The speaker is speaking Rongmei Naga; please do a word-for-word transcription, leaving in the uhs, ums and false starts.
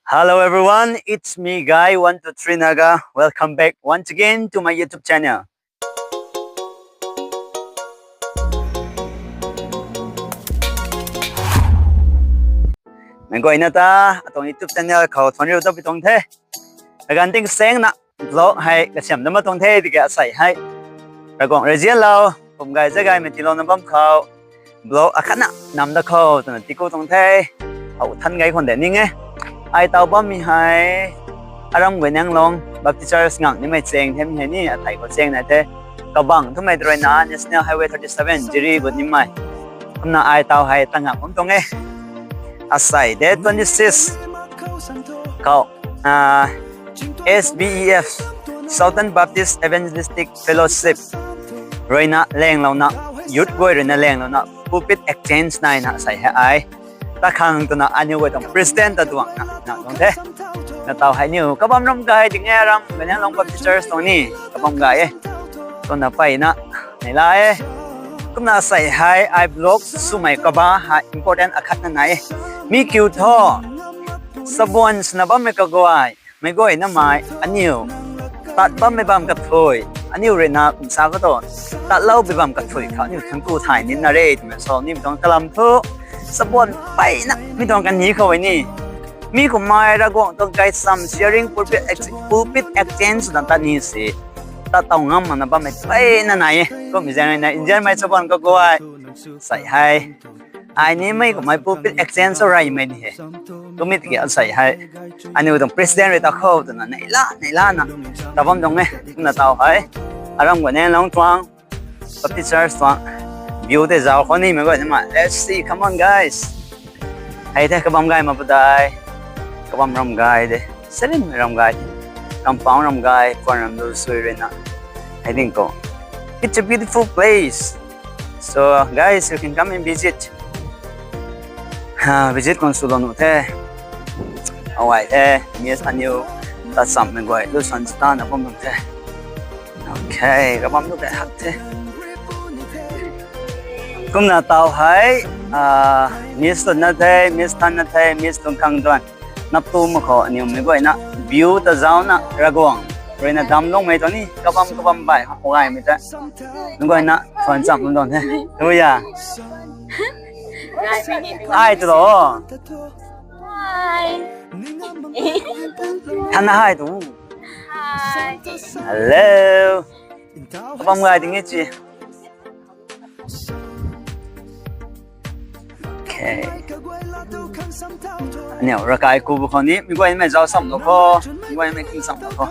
Hello everyone, it's me Guy one two three Naga. Welcome back once again to my YouTube channel. Meic guayna ta atuang YouTube channel khou thuanc riu ta pi tuang the. Aganv ting sengna vlog hei kasiam dam tuang the tiki asei hei Ravguangc rui nzianlou, kum gay zagaymei tiilouna bam khou vlog akhatna nam da khou twna tiku tuang the. How than gay khwan de ning e. Ai taw bammei hei Aram Guinianglong Baptist Church ngang nimei chaeng themei hei ni athei khou chaeng nai the. Kabang thumei ruina National Highway thirty seven Jiri gut nimei. Kumna ai taw hei tangam bam tuang e. Asei date twenty six khou S B E F, Southern Baptist Evangelistic Fellowship ruina lenglouna, youth guay ruina lenglouna pulpit exchange naina asei hei ai ta khang twna aniu guay tuang president ta tuang na na tuang the. Na taw hei niu kabam ram gay ding e, Aram Guinianglong Baptist Church tuang ni kabam gay e. Twna peyna neila e. Kumna asei hei ai vlog swmei kaba hei important akhatna nai e. Mi kiu thu, sabuan swna bammei kaguay, meic guaynamei aniu tat bammei bam kathui, aniu ruina kum sa khou tu, tatloupui bam kathui khou aniu thuanc ku thay nina re twmei sa nimei tuang kalam thu, sabuan peyna mi tuang kani khou e ni. Mi kummei Ravguangc tuang gaychamv sharing, pulpit ex-, pulpit exchange swna tat ni si, tat taw ngam makna bammei peyna nai e. Kummei zaeng ruina nzianmei sabuan kaguay, asei hei ai nimei kummei pulpit exchange sw reymei ni he. Kummei tiki asei hei aniu tuang president rui ta khou twna neila neilana ta bam tuang e. Kumna taw hei Aram Guinianglong tuang Baptist Church tuang view tei zauc khou ni meic guaynamei. Let's see, come on guys. Hei the kabam gay ma padai. Kabam ram gay de. Salim ram gay. Kampang ram gay, puan ram lu sui ruina, hei ding khou. It's a beautiful place. So guys, you can come and visit. Ha, visit khang swlou nuh the. Away the, miss aniu ta chammei guay lu san stana bam nuh the. Okay, kabam tu kai hak the. Kumna taw hei, ah, miss tuna the, miss thanna the, miss tuang khang duan nap tu mak khou aniu meic guayna view ta zauna Ravguangc ruina damcloumei tuang ni kabam kabam bai gaymei ta meic guayna thuanc cham tuang the. Tu ya. Hi tu lo. Hi. Thanna hi tu. Hi. Hello. Kabam gay ding e ci. Okay. Aniu ravkai ku bu khou ni meic guaymei zauc samlou kho, meic guaymei king samlou kho.